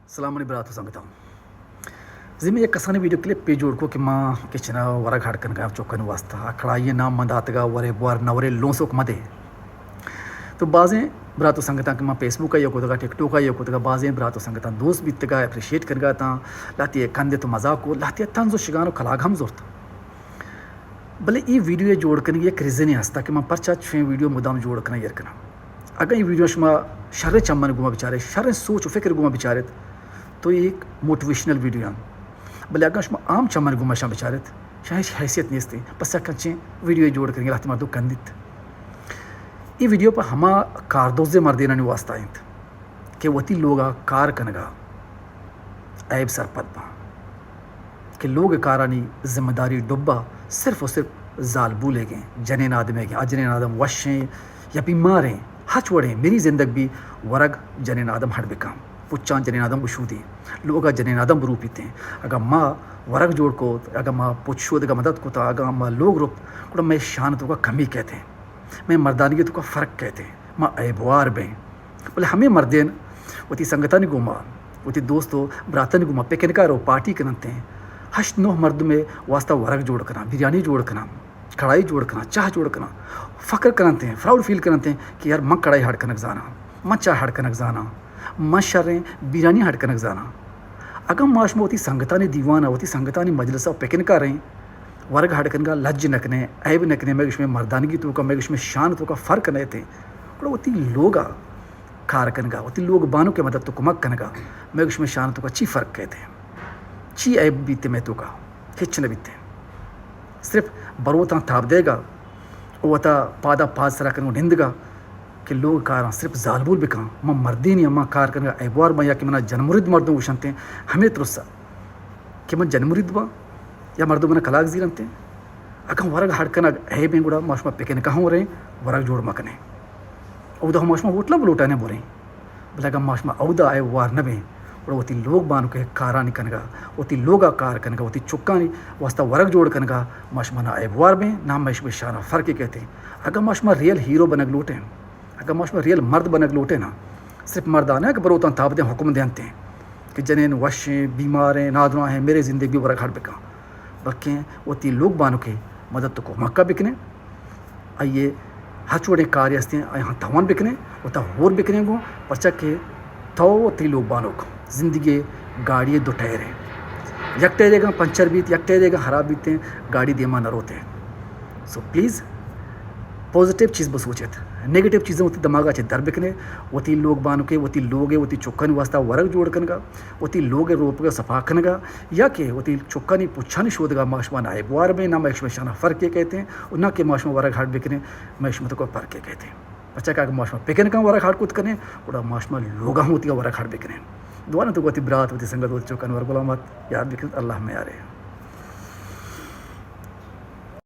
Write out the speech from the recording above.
سلام منی برات و سنگتاں۔ زی من یک کسانیں ویڈیو کلپے جوڑ کو کہ ما کچنا ورگ ہڈ کنگا چکانی واسطہ۔ آ کڑائی نام من داتگا ورے بوار نورے لونسوک مدے۔ تو بازیں برات و سنگتاں کہ ما فیس بک ءَ یو کتگا، ٹک ٹاک ءَ یو کتگا، بازیں برات و سنگتاں دوست بیتگا، اپریشیٹ کنگا تاں، لہتے کندت و مزاق کو، لہتے طنز و شگان و کلاگ ہم زرت۔ بلے اے ویڈیو ءِ جوڑ کنگی یک ریزنے ہستا کہ من پرچا چویں ویڈیو مدام جوڑ کناں ایر کناں۔ اگاں اے ویڈیو شما شریں چمن گوما بچارے، شریں سوچ و فکر گوما بچارت تو اے یک موٹیویشنل ویڈیو انت۔ بلے اگاں شما عام چمن گوما شما بچارت، شما ہچ حیثیت نیست۔ بس یک انچیں ویڈیو جوڑ کنگی لہتے مردم کندیت۔ اے ویڈیو پہ ہما کاردوزیں مردینانی واسطہ انت کہ وتی لوگا کار کنگا عیب سرپد باں کہ لوگ کارانی ذمہ داری ڈبا صرف و صرف زالبولیگیں، جنین آدمیگیں۔ آ جنین آدم وشیں یا بیماریں، ہچ وڑیں، منی زندگ بی ورگ جنین آدم ہڈ بکاں، پچاں جنین آدم گشودی، لوگا جنین آدم بروپیتیں۔ اگاں ما ورگ جوڑ کت، اگاں ما پچ شودگا مدد کتا، اگاں ما لوگ رپت، گڑا مئے شان توکا کمی کہتیں، مئے مردانگی توکا فرق کہتیں، ما عیبوار بیں۔ بلے ہمے مردین وتی سنگتانی گوما، وتی دوست و براتانی گوما پکنکا رو پارٹی کننتیں، ہشت نہ مردمے واسطہ ورگ جوڑ کناں، بریانی جوڑ کناں، کڑائی جوڑ کناں، چاہ جوڑ کناں، فخر کننتیں، پراؤڈ فیل کننتیں کہ یار من کڑائی ہڈ کنگ زاناں، من چاہ ہڈ کنگ زاناں، من شریں بریانی ہڈ کنگ زاناں۔ اگاں ما شما وتی سنگتانی دیوانا، وتی سنگتانی مجلسا پکنکا رہیں، ورگ ہڈ کنگا لج نہ کنیں، عیب نہ کنیں، مئے شمئے مردانگی توکا، مئے شمئے شان توکا فرق نہ اتیں، گڑا وتی لوگا کار کنگا، وتی لوگ بانک ءِ مدد و کمک کنگا، مئے شمئے شان توکا چی فرق کہتیں؟ چی عیب بیتیں مئے توکا؟ ہچ نہ بیتیں۔ صرف بروتاں تاب دیگا و وتا پادا پاد سرا کنگا نندگا کہ لوگ کاراں صرف زالبول بکاں۔ من مردینی، من کار کنگا عیبوار باں یا کہ منا جن مرید مردم گوشنتیں، ہمے ترسا کہ من جن مرید باں یا مردم منا کلاگ زیرنتیں۔ اگاں ورگ ہڈ کنگ عیبیں گڑا ما شما پکنکا ہوں رہیں، ورگ جوڑ مکنیں۔ اودا ہم ما شما ہوٹلاں بلوٹائیں بریں۔ بلے اگاں ما شما اودا عیبوار نہ بیں، گڑا وتی لوگ بانک ءِ کارانی کنگا، وتی لوگا کار کنگا، وتی چکانی واسطہ ورگ جوڑ کنگا ما شما نہ عیبوار بیں، نہ مئے شمئے شانا فرقے کہتیں۔ اگاں ما شما ریئل ہیرو بنگ لوٹیں، اگاں ما شما ریئل مرد بنگ لوٹیں نا، صرف مرداں نہ کہ بروتاں تاب دیں حکم دینتیں کہ جنین وشیں، بیماریں، نادراہیں، میرے زندگی بی ورگ ہڈ بکاں، بلکیں وتی لوگ بانک ءِ مدد و کمکا بکنیں۔ آئی ءِ ہچ وڑیں کارے ہستیں، آیاں توان بکنیں، وتا ہور بکنیں گوں، پرچا کہ تو و تئی لوگ بانک زندگی ءِ گاڑی ءِ دو ٹائر ایں۔ یک ٹائرے اگاں پنچر بیت، یک ٹائرے اگاں خراب بیت، گاڑی دیما نہ روت۔ سو پلیز پازیٹیو چیز بسوچت، نیگیٹیو چیزاں وتی دماغا چہ در بکنے۔ وتی لوگ بانک ءِ، وتی لوگ ءِ، وتی چکانی واسطہ ورگ جوڑ کنگا، وتی لوگ ءِ روپگ ءَ صفا کنگا، یا کہ وتی چکانی پچانی شودگا ما شما نہ عیبوار بیں، نہ مئے شمئے شانا فرقے کہتیں، و نہ کہ ما شما ورگ ہڈ بکنیں، مئے شمئے توکا فرقے کہتیں۔ پرچا کہ اگاں ما شما پکنکاں ورگ ہڈ کت کنیں، گڑا ما شما لوگاں ہوں وتی ورگ ہڈ بکنیں۔ دعا نہ تو وتی برات، وتی سنگت، وتی چکانی ورگ گلامات یاد بکنت۔ اللہ میارے۔